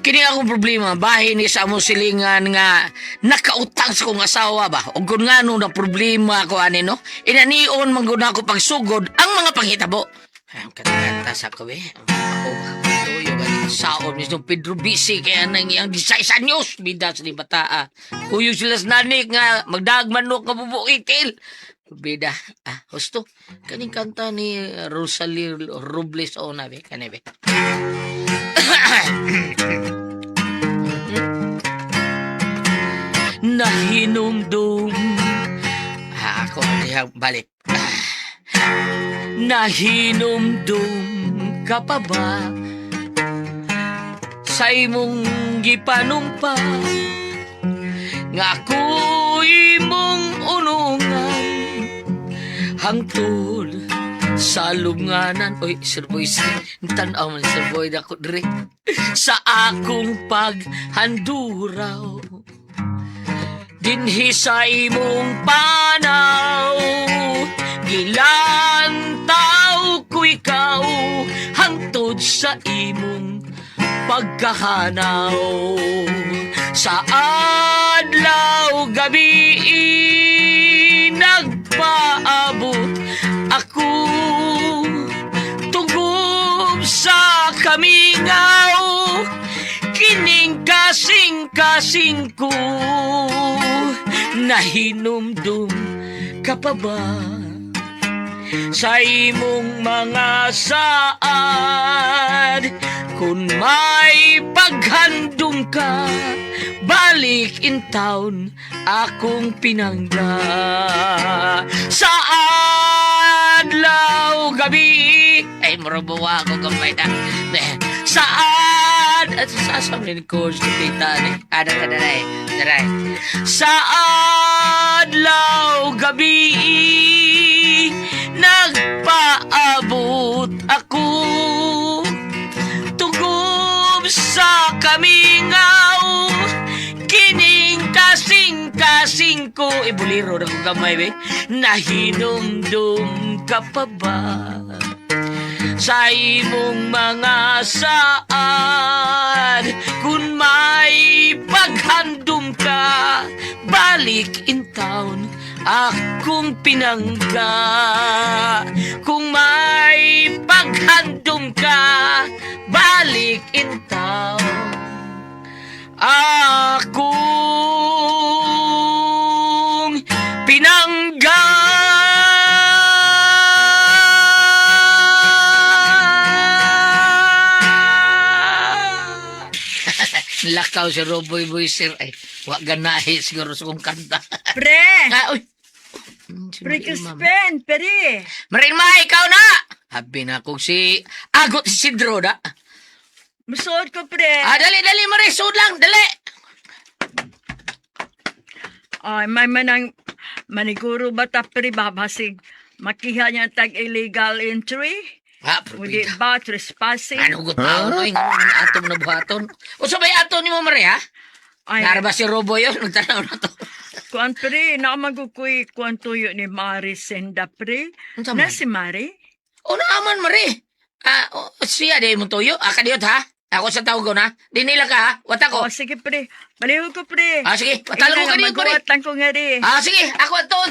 Kini akong problema, bahin ni sa among silingan nga nakautang sa kong asawa ba? O kung ngano na problema ko ani no? Inanion man gud ako pagsugod ang mga panghitabo. Ay, kanta sa ko eh. Ako, tuyo gani saon mismo Pedro Bisi kaya nang iyang 16 anyos bida sa ni bataa. Kuyo sila sa nanik nga magdag manok nga bubuitil. Bida, ah, husto. Kaning kanta ni Rosalie Robles o na be, kani be. Nahinumdum. Ah, ako diha balik. Ah. Nahinumdum ka pa ba sa imong gipanumpa nga ako imong unungan hangtod sa lunganan. Oy, Sir Boy, tan-aw man Sir Boy dako diri sa akong paghanduraw dinhi sa imong panaw, gilantaw ko ikaw hangtod sa imong pagkahanaw. Sa adlaw gabi nagpaabot ako tugob sa kamingaw, kining kasing-kasing ko. Nahinumdum ka pa ba sa imong mga saad? Kung may paghandom ka, balik in town akong pinangga. Sa adlaw gabi, ay murabawa ako gamay na sa ad at sa sa ko sa tita ni ada ka daray daray sa adlaw gabi nagpaabot ako tugob sa kamingaw, kining kasing-kasing ko. Ibuliro na ko gamay be. Nahinumdum ka pa ba sa imong mga saad? Kung may paghandom ka, balik in town akong pinangga. Kung may paghandom ka, balik in town akong pinangga. Lakaw si Roboy Boy Sir. Ay, wa ganahi siguro sa kong kanta. Pre! Ah, uy. Si Pre Marilma. Crispin, pere! Marilma, ikaw na! Habi na kong si Agot Isidro na. Musuot ko, pre. Ah, dali, dali, Marie. Sud lang, dali. Ay, may manang maniguro ba ta, pre, babasig. Makiha niya tag illegal entry? Ah, Udi probida. ba, trespassing? Ano ko tao no? Yung ato mo na buhaton. O sabay ato ni mo, Marie, ha? Ay, Nara ba si Robo yun? Nagtanaw na to. kuan, pre, naamagukoy kuan tuyo ni Mari Senda, pre. Unsa man? Na si Mari? O naaman, Marie. Ah, o, siya di mo tuyo. Ah, kadiyot, ha? Ako sa tawag ko na. Di nila ka, ha? Wata ko. O, sige, pre. Baliho ko, pre. Ah, sige. Patalo ko kadiyot, Marie. Maguwat lang ko nga, ri. Ah, sige. Ako aton.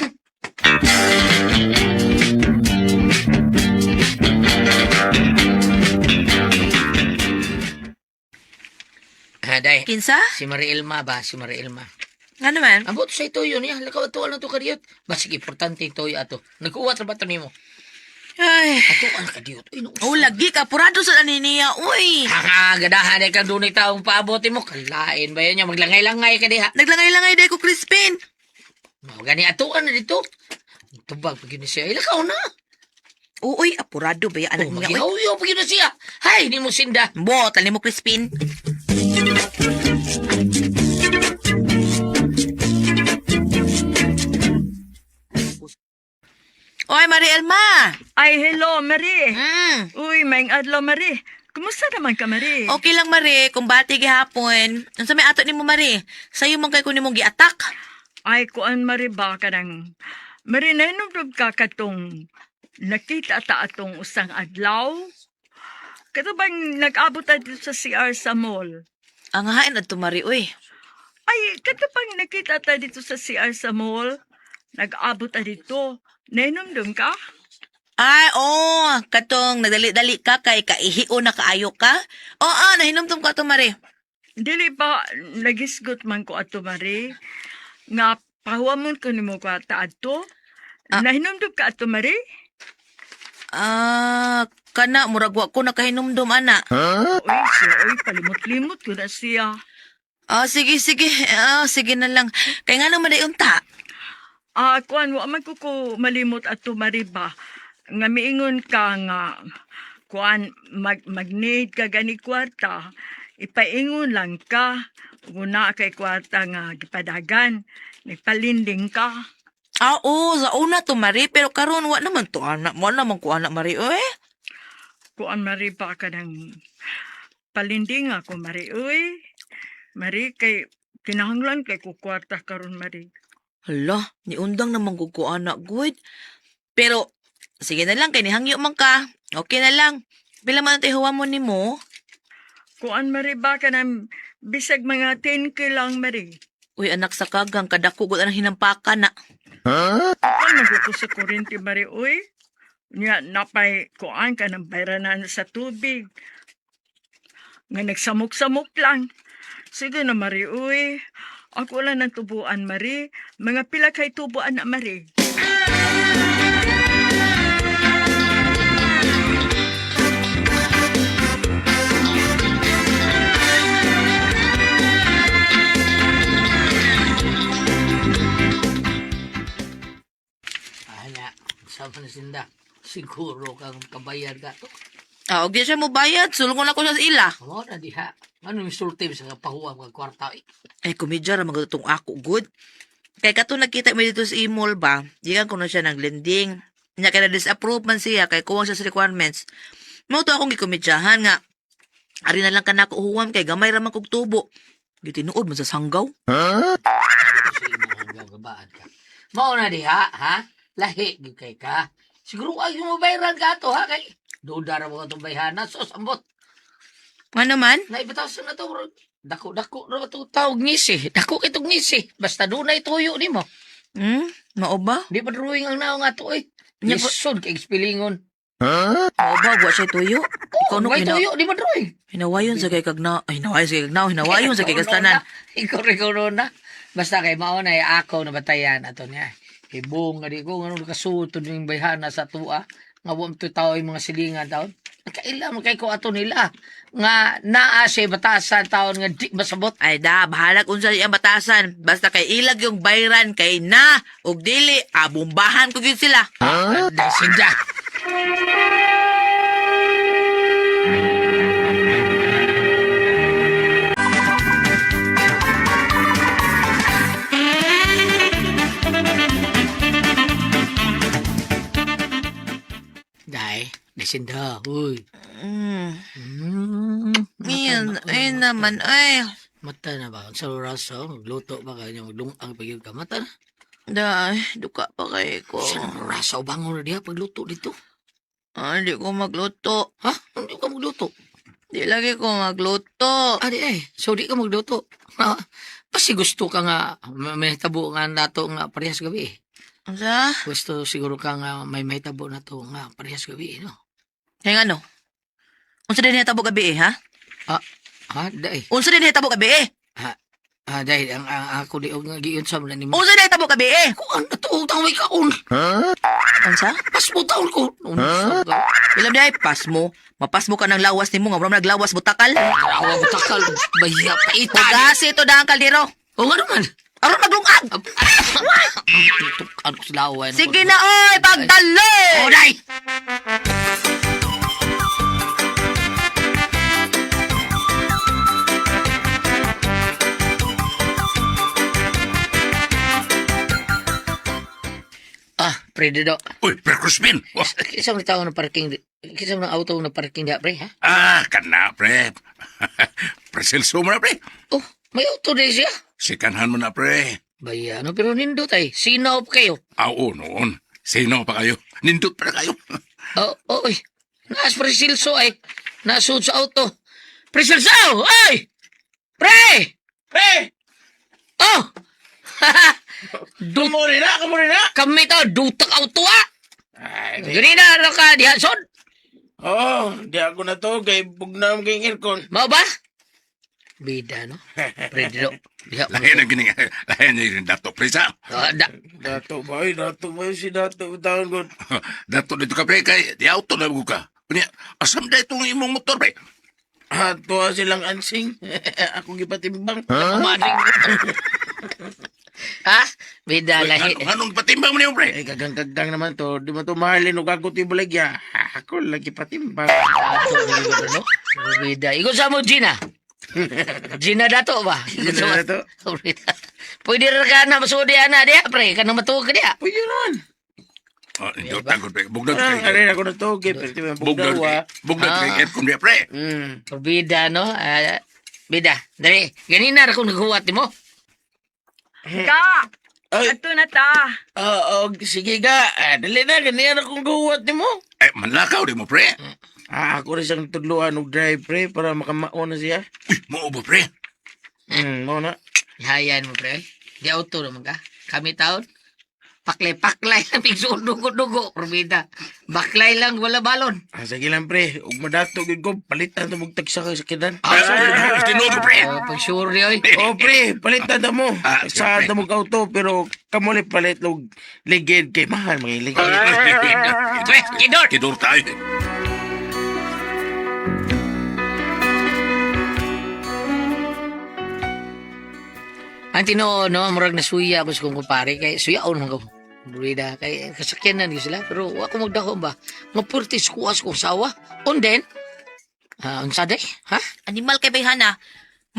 Ah, day. Kinsa? Si Marie Elma ba? Si Marie Elma. Nga naman? Ambot sa ito yun niya. Lakaw ato lang to kadiyot. Basig importante ito ato. Nagkuwat ra ba ito nimo? Ay. Ato ang kadiyot. Uy, nausa. Oh, lagi ka. Apurado sa ani niya. Uy. Ha, gadahan ay kang dunay taong paabot mo. Kalain ba yun niya? Maglangay-langay ka diha. Naglangay-langay day ko, Crispin. Mao gani atuan na dito. Tubag pag yun siya. Ilakaw na. Uy, apurado ba yan anak Oh, niya? Uy. magihaw pag yun siya. Hay, di mo sinda. Bo, tali mo, Crispin. Oy, Marie Elma. Ay, hello, Mari. Mm. Uy, may adlaw, Mari. Kumusta naman ka, Mari? Okay lang, Marie. Kumbati gihapon. Unsa may ato nimo, Marie? Sayo man kay ko nimong gi-attack. Ay, kuan Mari ba ka ng... Mari, nahinumdum ka katong nakita ta atong usang adlaw? Kato bang nag-abot ta dito sa CR sa mall? Ang hain adto, Mari, uy. Ay, kato pang nakita ta dito sa CR sa mall. Nag-abot ta dito. Nainomdom ka? Ay, oh, katong nagdali-dali ka kay kaihio na kaayo ka. Oo, nahinumdum ko ato, Mari. Dili ba nagisgot man ko ato, Mari? Nga pahuwamon ko nimo kwarta ato? Ah. Nahinumdum ka ato, Mari? Ah, kana murag wa ko nakahinumdum ana. Uy, siya, uy, palimot-limot ko na siya. Ah, sige, sige. Ah, sige na lang. Kay nga naman unta. Ah, kuan, wa man ko ko malimot ato, Mari ba? Nga miingon ka nga, kuan, mag-need ka gani kwarta, ipaingon lang ka. Una kay kwarta nga gipadagan, nagpalinding ka. Ah, oo, sa una to, Mari, pero karon wa naman to anak. Wa naman ko anak, Mari, oy. Kuan, Mari ba ka ng palinding ako, Mari, uy. Mari, kay kinahanglan kay ko kwarta karon, Mari. Hala, niundang naman ko ko anak, good. Pero sige na lang kay nihangyo man ka. Okay na lang. Pila man ang huwa mo nimo? Kuan, Mari ba ka ng bisag mga 10K lang, Mari. Uy, anak sa kagang kadako gud ang hinampakan na. Kuan, maguko sa kuryente, Mari, uy. Nya, napay kuan ka ng bayranan sa tubig. Nga nagsamok-samok lang. Sige na, Mari, uy. Ako lang ng tubuan, Mari. Mga pila kay tubuan na, Mari. Anya, sama na sinda. Siguro kang kabayad ka to. Ah, og di siya mo bayad, sulong na ko sa ila. Amo na diha. Ano yung sulti sa kapahuam kag kwarta eh. Ay, komedya ra magud tong ako, good. Kay kato nakita mo dito sa e-mall ba, gikan ko na siya ng lending. Nya kay na-disapprove man siya kay kuwang siya sa requirements. Mao to akong gikomedyahan nga. Ari na lang kanako huwam kay gamay ra man kog tubo. Gitinuod man sa sanggaw. Sa imong hanggang gabaan ka. Mao na diha, ha? Lahi gyud kay ka. Siguro ay yung mabayaran ka to, ha? Kay duda ra mo katong bayhana. So, sambot. Ano man? Naibatasan na to, bro. Dako-dako ra to tawag ngisi. Dako kay tong ngisi. Basta dunay tuyo nimo. Mao ba? Di pa drawing ang naong ato eh. Nya ko- Lisod kay expilingon. Mao ba wa siya tuyo? Ikaw no May hina, tuyo, di ba drawing? hinawayon sa kay kagna, ay hinawayon sa kay kagna, hinawayon sa kay kastanan. Ikaw rin ikaw noon na. Basta kay mao na ako na batayan ato niya. Ibong nga di ko ngano nakasuot ning bayhana sa tua nga wa to tao yung mga silingan taon. Kaila man kay ko ato nila nga naa siya batasan taon nga di masabot. Ay da, bahala kung sa iyang batasan. Basta kay ilag yung bayran kay na ug dili, abumbahan ko gyud sila. Huh? Sinda. Dai, desinda, uy. Iyan, ayun naman, ay. Mata na ba? Sa oras, oh, magluto ba kayo? Maglungang pag ka. Mata na. Day, duka pa kay ko. Sa oras, oh, bangon na diha pagluto dito. Ah, di ko magluto. Ha? Hindi ka magluto. Di lagi ko magluto. Adi eh, so di ka magluto. Ha? Pasi gusto ka nga, may tabo nga nato nga parehas gabi eh. Unsa? Gusto siguro ka nga may tabo na to nga parehas gabi eh, no? Kaya nga no? Unsa din hitabo gabi eh, ha? Ha? Dai. Unsa din hitabo gabi eh? Ah, dai, ang ako di og nga giyon sa mga nimo. Unsa din hitabo gabi eh? Kuan na to, utang may kaon. Unsa? Pas mo taon ko. Unsa ka? Ilam di ay pasmo. Mapasmo ka ng lawas nimo nga murag naglawas butakal. Awa butakal, bahiya paita. Hugasi ito dahang kaldero. O nga naman. Aron maglungag. Tutukan ko sa laway. Sige na oy, pagdali. O, dai! Ah, pre, Dido. Uy, Pre Crispin. Wah, Kinsa man tao na parking, kinsa man ang auto na parking diha, pre, ha? Ah, kana, pre. Pre, Celso mo na, pre. Oh, may auto din siya. Sikanhan mo na, pre. Baya, no, pero nindot ay, sinaw pa kayo. Ah, oo, noon. Sino pa kayo? Nindot pa kayo. Oh, oh, oy. Naas pre Silso ay. Nasud sa auto. Pre Silso! Ay! Pre! Pre! Oh! Kamo rin na! Kamo rin na! Kami to, dutak auto ah! Ay, di. Ganina ra ka diha, son? Oo, di ako na to. Kay bugna mo kayong aircon. Mao ba? Bida, no? Pre, dilo. Diha. Lahi na gini, lahi na yung dato, pre, sa. Ah, da. Dato ba? Ay, dato ba? Si dato. Taon ko. Dato dito ka, pre, kay di auto na ka. Unya, asam na itong imong motor, pre. Ah, tuwa silang ansing. Ako gipatimbang. Kumaring. Ha? Bida, lahi. Anong, anong patimbang mo niyo, pre? Eh, kagang-kagang naman to. Di mo to mahalin o gagot yung buligya. Ako lagi patimbang. Dato, ni no? Bida. Ikaw sa mo, Gina. Gina dato ba? Ikaw sa Gina mo. dato. Bida. Pwede ra ka na masudi ana diha, pre. Kanang matuog ka diha. Pwede naman. Oh, hindi tagod, pre. Bugnaw Ah, kay. arin ako na to. Okay, pero di ba Bugnaw bugnaw kay. ah. Bugnaw kay aircon niya, pre. Bida, no? Ah, bida. Dali. Ganina ra kung naghuwat mo. Ga! Ay. Ato na ta. Oo, sige ga. Ah, dali na, ganyan akong guwat ni mo. Eh, manlakaw di mo, pre. Ah, ako rin siyang tudluan og drive, pre, para makamao na siya. Uy, mao ba, pre? Mao na. Hayan mo, pre. Di auto naman ka. Kami taon. Paklay-paklay lang. Bigso dugo-dugo. Probida. Baklay lang, wala balon. Ah, sige lang, pre. Ug madato gyud ko, palitan ta mong tagsa kay sakidan. Ah, tinuod, pre. Oh, pag sure ni, oy. Oh, pre, palitan ta mo. Ah, Sa sige, ta mo auto, pero kamo li palit og ligid kay mahal mga ligid. Pre, kidor! Kidor tayo. Ang tinuo, no, murag nasuya ako sa kong kumpare. Kay, suyaon man ko. Brida, kay kasakyanan gyud sila. Pero wa ko magdahom ba. Nga purtis kuwas ko sawa. And then, ah, unsa day? Ha? Animal kay bayhana.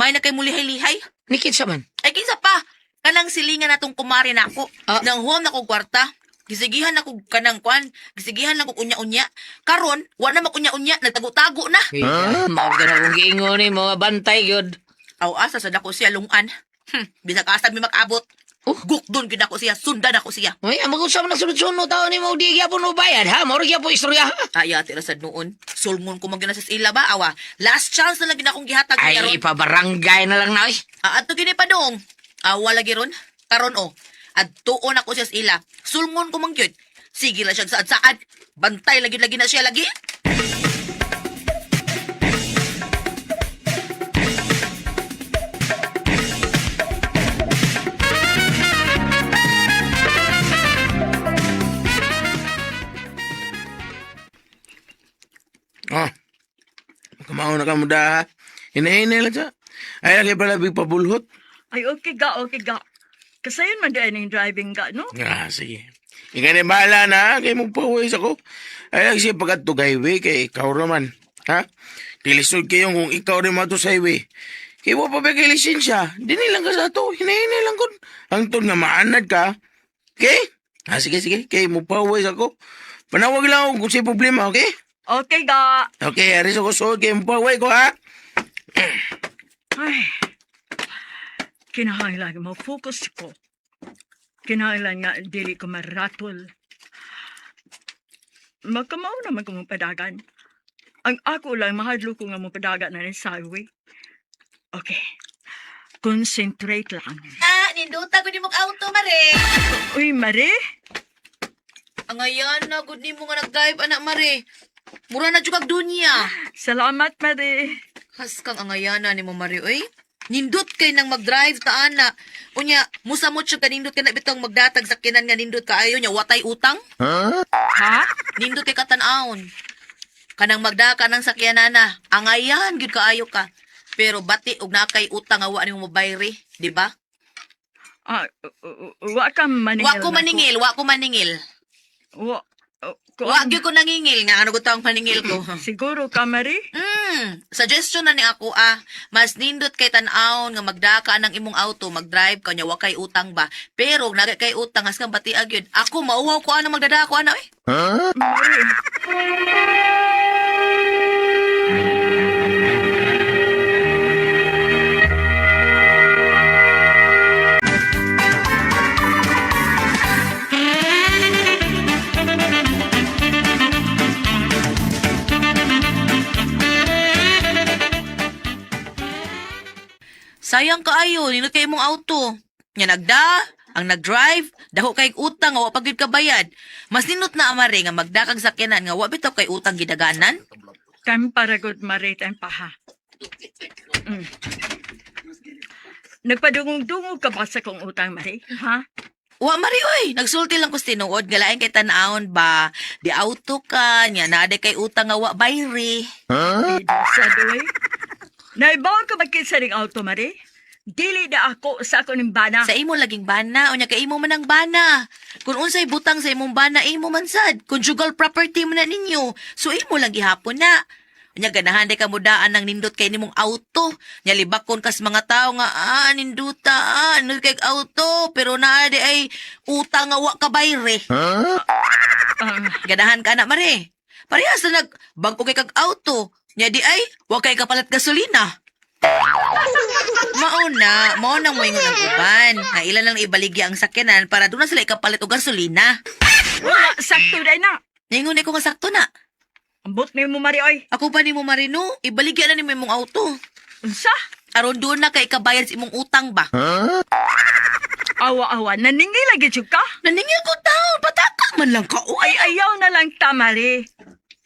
May na kay mulihay-lihay. Nikit sa man. Ay kinsa pa. Kanang silingan natong kumari nako. Ah. Nang huwam na kog kwarta. Gisigihan na kog kanang kwan. Gisigihan na kog unya-unya. Karon, wa na makunya-unya, nagtago-tago na. Huh? Mao ka na kung giingon ni mga bantay gyud. Aw asa sa dako siya lungan. Bisag asa mi makaabot. Oh. Gukdon gyud ako siya, sundan ako siya. Uy, ang mag-usap na sunod-sunod tao ni mo di gyapon mo bayad ha. Mao ra gyapon istorya ha. Ay, ate rasad noon. Sulngon ko man gyud na sa ila ba awa. Last chance na lang gyud akong gihatag niya Ay, ron. ipabarangay na lang na oy. Ah, adto gini pa dong. Awa lagi ron. Karon oh. Adtuon ako siya sa ila. Sulngon ko man gyud. Sige lang siya saad-saad. Bantay lagi lagi na siya lagi. Oh. Kamao na ka mo da. ha? Hinahinay lang siya. Ay, lagi pala big pabulhot. Ay, okay ga, okay ga. Kasayon man dahil ning driving ga, no? Ah, sige. Ikaw na bahala na, kay mong pawis ako. Ay, lang siya pagkat highway, kay ikaw naman. Ha? Kilisod kayo kung ikaw rin mato sa highway. Kay wa pa ba kay lisensya? Dini lang ka sa ato. Hinahinay lang kun. Hangtod nga maanad ka. Okay? Ah, sige, sige. Kay mo pawis ako. Panawag lang ako kung sa problema, okay? Okay ga. Okay, aris ako suod kay mo paway ko, ha? Ay. Kinahanglan mo focus ko. Kinahanglan nga dili ko maratol. Magkamao naman ko mong padagan. Ang ako lang mahadlo ko nga mo padagan na rin sa highway. Okay. Concentrate lang. Ah, nindota gud nimo auto mare. Uy, Mare. Angayan na gud nimo nga nag-drive anak mare. Mura na jud kag dunya. Salamat, Mare. Haskang angayana nimo mare oy. Nindot kay nang mag-drive ta ana. Unya, musamot siya ka nindot kay na bitong magdatag sa kinan nga nindot kaayo nya watay utang. Ha? Nindot kay katan-awon. Kanang magdaka ng sakyanana, angayan gyud kaayo ka. Pero bati og nakay utang nga wa nimo mobayri, di ba? Ah, wa ka maningil. Wa ko nako. maningil, wa ko maningil. Wa, Wa gyud ko nangingil nga ano gud ang paningil ko. Siguro ka, Mare? Suggestion na ni ako ah, mas nindot kay tan-awon nga magdaka ng imong auto, magdrive ka nya wa kay utang ba. Pero naga kay utang haskan bati gyud. Ako mauhaw ko ana magdadako ana eh. Mare. Sayang kaayo, nindot kay imong auto. Nya nagda, ang nag-drive, dako kay utang nga wa pa gyud kabayad. Mas nindot na amare nga magda kag sakyanan nga wa bitaw kay utang gidaganan. Time para good Mari, time pa ha. Nagpadungog-dungog ka ba sa kong utang, Mari? Ha? Wa mari oy, nagsulti lang ko sa tinuod nga lain kay tan-awon ba, di auto ka, nya naa kay utang nga wa bayri. Sa doy. Naibaw ka ba kinsa ning auto, Mari? Dili na ako sa ako ning bana. Sa imo laging bana, unya kay imo man ang bana. Kung unsay butang sa imong bana, imo man sad. Conjugal property man na ninyo. So imo lang gihapon na. Unya ganahan day ka mudaan ng nindot kay nimong auto. Nya libakon kas mga tao nga ah ninduta ah nindot kay auto pero naa di ay utang nga wa ka bayre. Ah, Ganahan ka na mare. Parehas na nag bag-o kay kag auto. Nya di ay wa kay kapalit gasolina. Mao na, mao nang moingon ang uban. Nga ilan lang ibaligya ang sakyanan para doon na sila ikapalit og gasolina. wala, sakto day na. Ningon ko nga sakto na. Ambot na mo, Mari, oy. Ako pa nimo Marino, ibaligya na nimo imong auto. Unsa? Aron doon na kay ikabayad sa imong utang ba? Awa-awa, naningil lagi jud ka? Naningil ko taon, pataka man lang ka oy. Ay, ayaw na lang ta, Mari.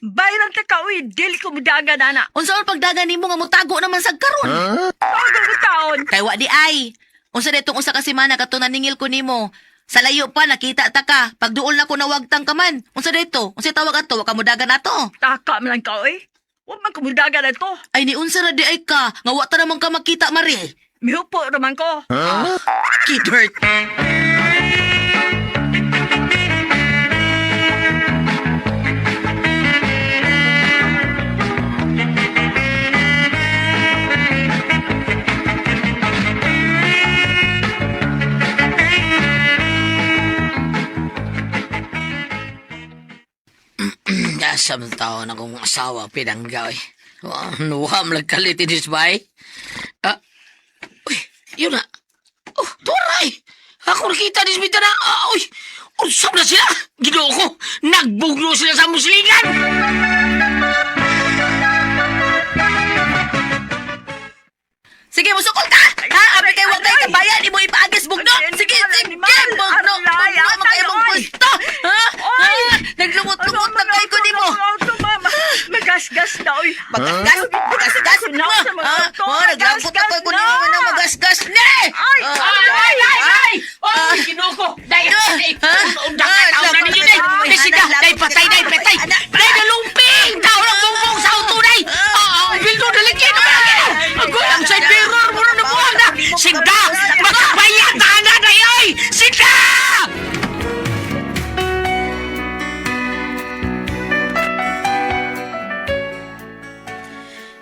Bayran ta ka, uy. Dili ko mudagan, ana. Unsa man pagdagan nimo nga motago naman sa karon? Tago ko taon. Kay wa di ay. Unsa detong usa ka semana kato naningil ko nimo. Sa layo pa nakita ta ka. Pagduol na ko nawagtang ka man. Unsa dito? Unsa tawag ato? Wa ka modagan ato. Taka man lang ka, oy. Wa man ko mudagan ato. Ay ni unsa ra di ay ka nga wa ta naman ka makita mari. Mihupo naman ko. Kidhurt. Asam taon akong asawa pinangga eh. Nuham lang kalit inis bay. Ah, uy, yun na. Oh, turay! Ako nakita ni Smith na. Ah, uy, usap na sila. Ginoo ko, nagbugno sila sa muslingan. Sige, musukol ka! Ha? Abi kay wa kay kabayan imo ipaagis bugno. Sige, sige, bugno. Bugno mo kay imong pwesto. Ha? Ha? Naglumot-lumot na kay ko nimo. Auto, mama. Magasgas na, oy. Magasgas, magasgas Kunaw mo. sa mga Ha? auto, Oh, naglangkot magasgas ako ko nimo na. na magasgas ni. Ay, Ah, Ay, ay, ay, ay! Ay, ginoo ko! Day, day, undang ka, tao na ninyo, day! Day, sige, day, patay, day, patay! Day, nalumping! Tao lang bumbong sa auto, day! Ah, bildo, daligin, Ang gulang sa mirror mo na nabuang na! Sinda! Makabayad na na, day, oy! Sinda!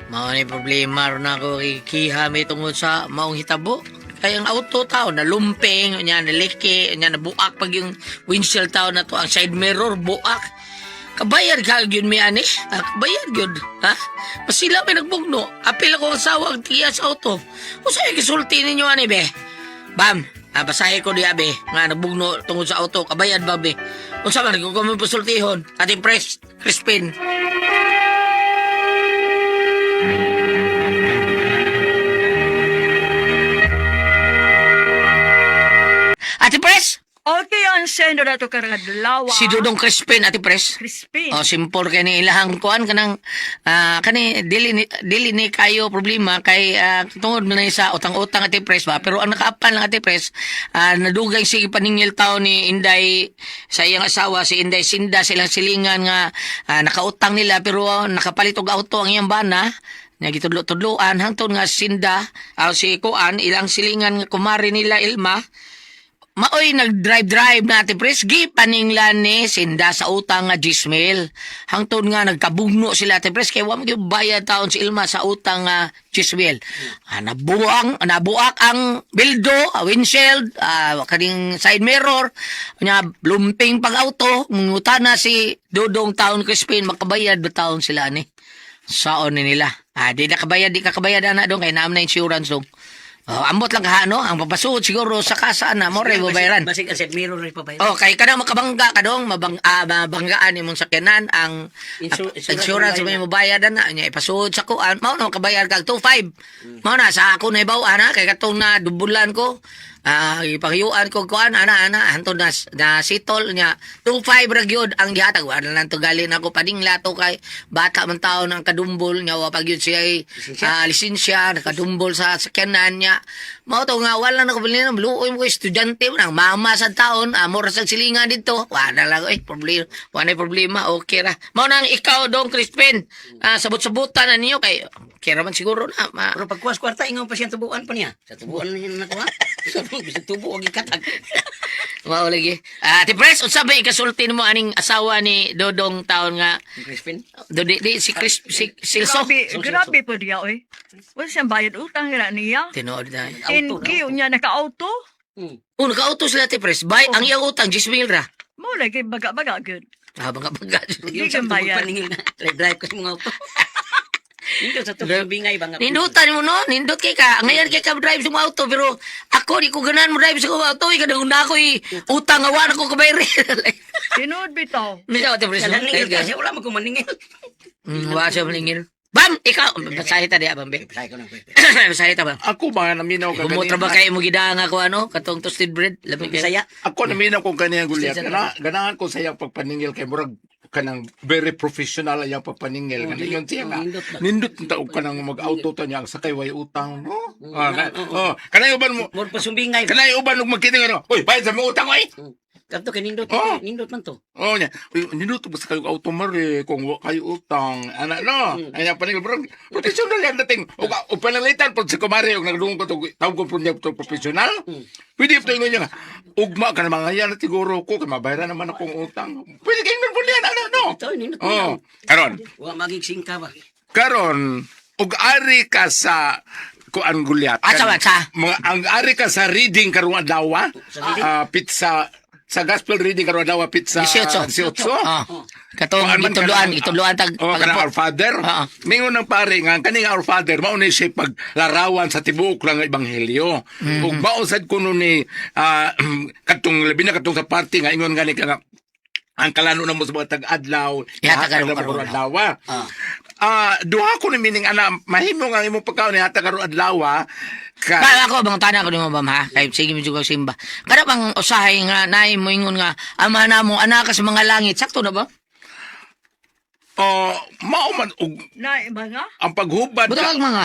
Mao ni problema ron ako kikiha may tungod sa maong hitabo. Kay ang auto tao na lumping, unya naliki, unya nabuak pag yung windshield tao na to, ang side mirror buak. Kabayad ka gyud mi ani? Ah, kabayad gyud, ha? Masila may nagbugno. Apil ako ang asawa ang tiya sa auto. Usa gisulti ninyo ani be? Bam, ah, basahe ko diya be nga nagbugno tungod sa auto. Kabayad ba be? Unsa man ko mo pasultihon? Ating press, Crispin. Ate Pres! Okay, ang sendo na to karang adlaw. Si Dudong Crispin, Ate Pres. Crispin. Oh, simple kay ni ilahang kuan kanang kani dili ni kayo problema kay tungod man ni sa utang-utang Ate Pres ba, pero ang nakaapan lang Ate Pres, nadugay si paningil taon ni Inday sa iyang asawa si Inday Sinda sa ilang silingan nga nakautang nila pero nakapalit og auto ang iyang bana nga gitudlo-tudloan hangtod nga Sinda si kuan ilang silingan nga kumari nila Ilma. Maoy nag-drive-drive na Ate Pres, gipaninglan ni Sinda sa utang nga Gismail. Hangtod nga nagkabugno sila Ate Pres, kay wa mo gyud bayad taon si Ilma sa utang nga Gismail. Nabuak ang bildo, windshield, kaning side mirror, nya lumping pag auto, mangutana si Dudong taon Crispin, makabayad ba taon sila ani? Saon ni nila. Di na kabayad, di ka kabayad ana dong kay naam na insurance dong. Oh, ambot lang ka no, ang papasuot siguro sa kasa na mo ray babayaran. Basig ang side mirror rin pabayaran. Oh, kay kana makabangga ka dong, mabanggaan imong sakyanan ang Insurance insurance mo mo bayad na nya ipasuod sa kuan, mao na makabayad kag 25. Mao na sa ako na ibaw ana kay katong na dubulan ko. Ipakiyuan ko kuan ana ana hantod na na sitol nya 25 ra gyud ang gihatag, wala lang to galin ako paningla to kay bata man taon ang kadumbol nya wa pa gyud siya lisensya nakadumbol sa sakyanan niya. Mao to nga wala na ko bilin, luoy mo ko estudyante man ang mama sa taon amor sa silingan dito, wala lang eh problema, wala problema, okay ra mao nang ikaw dong Crispin, sabot-sabutan na ninyo kay okay ra man siguro na ma. Pero pagkuwas kwarta, ingaw pa siya tubuan pa niya. Sa tubuan na niya nakuha. Sa tubo, og ikatag. Mao lagi. Ate Pres, unsa ba ikasulti nimo aning asawa ni Dodong taon nga Crispin? do di, di, si Chris si Silso? Grabe, grabe po diya, oy. Wala siyang bayad utang ra niya. Tinuod na. 10K niya naka-auto. Oh, naka-auto sila Ate Pres. Bay, ang iyang utang 10,000 ra. Mo lagi baga-baga gud. Baga baga. Hindi ka bayad. Paningil na. Drive ka sa mga auto. Nindot sa tubo, bingay ba nga. Nindutan mo no, nindot kay ka. Ngayon kay ka drive sa mga auto pero ako di ko ganahan mo drive sa mga auto ikaw na ako utang nga wala ko kabayri. Tinuod bitaw. Misa Ate Pres. No? Naningil kasi wala mo kumaningil. Wa siya maningil. Bam, ikaw basahi ta diya bam. be. Basahin ko na. Pwede. Basahi ta ba. Ako ba naminaw ka Gumutra ba ganina? kayo mo gidang ako ano katong toasted bread? Labi kayo. Bisaya. Ako naminaw kong kanina Gulyat. Ganahan ko sa iyang pagpaningil kay murag kanang very professional ang iyang pagpaningil. Oh, Kanang ingon siya nga. nindot ba? Nindot na taog ka nang mag-auto ta niya ang sakay way utang. No? Oh, kanang uban mo. Mur pa sumbingay. Kanang uban og magkita nga. Uy, bayad sa mga utang oy. Kadto kay nindot. Oh. Nindot man to. Oh nya. Uy, nindot ba sa kayo auto mare kung wa kayo utang. Ana no. Ay paningil bro. Professional yan dating. Og og pananglitan pag sa kumare og nagdungog ko to tawag ko po niya to professional. Pwede ito ingon niya nga, ugma ka naman ngayon na siguro ko kay mabayaran naman akong utang. Pwede kayo po niya ana no. Ito nindot. Oh, karon. Wa magig singka ba. Karon og ari ka sa kuan gulyat. Asa ba, sa? Mga ang ari ka sa reading karong adlaw, Sa reading? Pizza sa gospel reading karong adlaw pizza 18. 18. Ah. Katong Kuan man gitudloan, kanang- gitudloan tag Oh, kanang pag-apo. Our Father. Oo. Ningon ng pare nga ang kaning Our Father mao ni siya paglarawan sa tibuok lang nga ebanghelyo. Ug mao sad kuno ni katong labi na katong sa party nga ingon gani ka nga ang kalano na mo sa mga tag-adlaw, Ihatag ihatag karon na mo karon karon adlaw. Duha ko ni meaning ana mahimo nga ang imong pagkaon ihatag karon adlaw ka Ba ako bang tana ko nimo bam ha. Kay sige medyo kag simba. Kada bang usahay nga naay mo ingon nga ama na mo anak ka sa mga langit. Sakto na ba? Oh, mao man og Na mga ang paghubad Buta kag mga.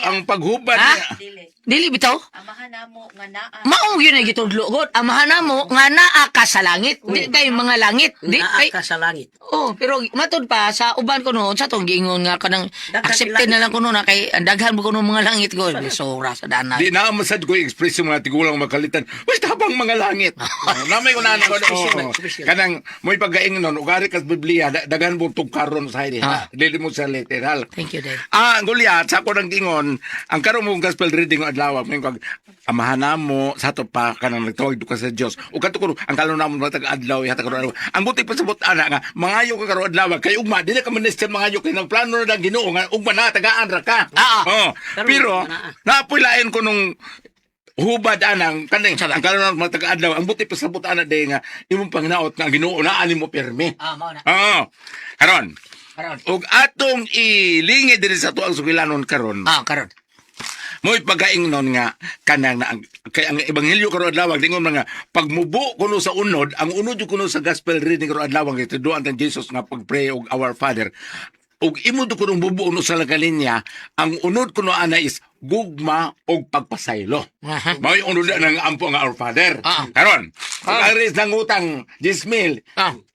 ang paghubad Ha? niya- Dili bitaw. Amahan namo nga naa. Maong yun ay gitudlo god. Amahan na mo nga naa ka sa langit. Di kay mga langit. Di Naa kay ka sa langit. Oh, pero matud pa sa uban ko noon sa tong giingon nga kanang Daghan accepted na lang kuno na kay ang daghan mo kuno mga langit ko. Sobra sa danay. Di na masad ko i-express yung mga tigulang makalitan. Wait, habang mga langit. Oh, namay ko na ano. Special, Oh, special. kanang mo'y pagkaing nun, ugari kas Biblia, daghan mo tugkaron sa hindi. Ah. Dili mo sa literal. Thank you, Dave. Gulyat, sa ako nang ingon, ang karon mong gospel reading ang adlaw, may kag amahan na mo sa ato pa kanang nagtawag ka sa Dios. Ug kato kuno ang kalon namo matag adlaw ihatag karon adlaw. Ang buti pa sabot ana nga mangayo ka karon adlaw kay ugma dili ka minister mangayo kay nagplano na ang Ginoo nga ugma na tagaan ra ka. Ah, ah. Oh, Karon, pero ugma na, ah. naapoy lain ko nung hubad anang kaning Saba. ang kalon namo matag adlaw ang buti pa sabot ana day nga imong pangnaot nga ang Ginoo naa nimo pirmi. Mao na. Oo. Karon. Karon. Ug atong ilingi diri sa tuang sugilanon karon. Karon. Mo'y pagkaingnon nga kanang na ang kay ang ebanghelyo karon adlaw dingon mga pagmubo kuno sa unod, ang unod jud kuno sa gospel reading karon adlaw ang gituduan tan Jesus nga pagpray og Our Father. Ug imo do kuno bubo uno sa lagalinya, ang unod kuno ana is gugma og pagpasaylo. Aha. Mao'y unod na ng ampo nga Our Father. Karon, ug ang res ng utang 10,000.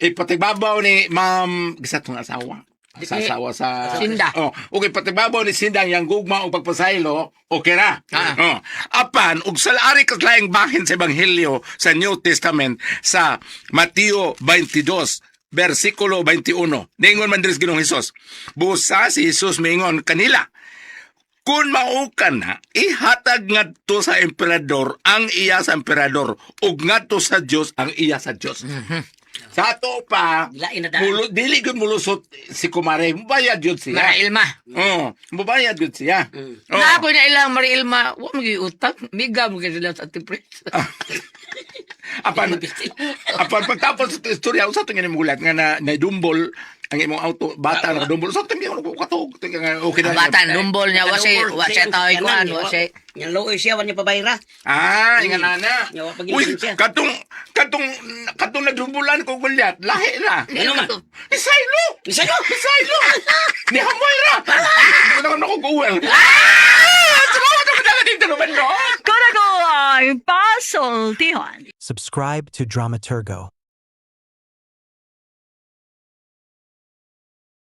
Ipatibabaw ni Ma'am gisa tong asawa. Sa asawa sa Sinda. Oh, okay, patibabaw ni Sindang yang gugma o pagpasaylo, okay ra. Oh. Apan ug sa ari kas laing bahin sa ebanghelyo sa New Testament sa Mateo 22 versikulo 21. Ningon man diri sa Ginoong Hesus. Busa si Hesus mingon kanila. Kung mao ka na, ihatag ngadto sa emperador ang iya sa emperador ug ngadto sa Dios ang iya sa Dios. Sa ato pa, Lain na daan. mulo, dili gyud mulusot si kumare. Mubayad yun siya. Marailma. Oo, mubayad yun siya. Oo. Na ako na ilang Mariilma, wa mo utang. Miga mo gyud sila sa tipres. Apan pagtapos sa istorya, usa to nga nimulat nga na nadumbol ang imong auto, bata na kadumbol. Usa to nga ko katog. Okay na. Ang bata numbol niya wa siya taoy kuan, wa siya. Yang looy siya, wa niya pabayra. Ah, inga nana. Nga, wa pag Uy, siya. katong katong nadumbulan ko gulyat, lahi ra. Ano man? Ni Silo! Ni Silo! Ni Silo! Ni Hamoy ra! Ano na ko Google? Ah! Salamat ako dagat dito naman, no? Kunago ay pasultihan. Subscribe to Dramaturgo.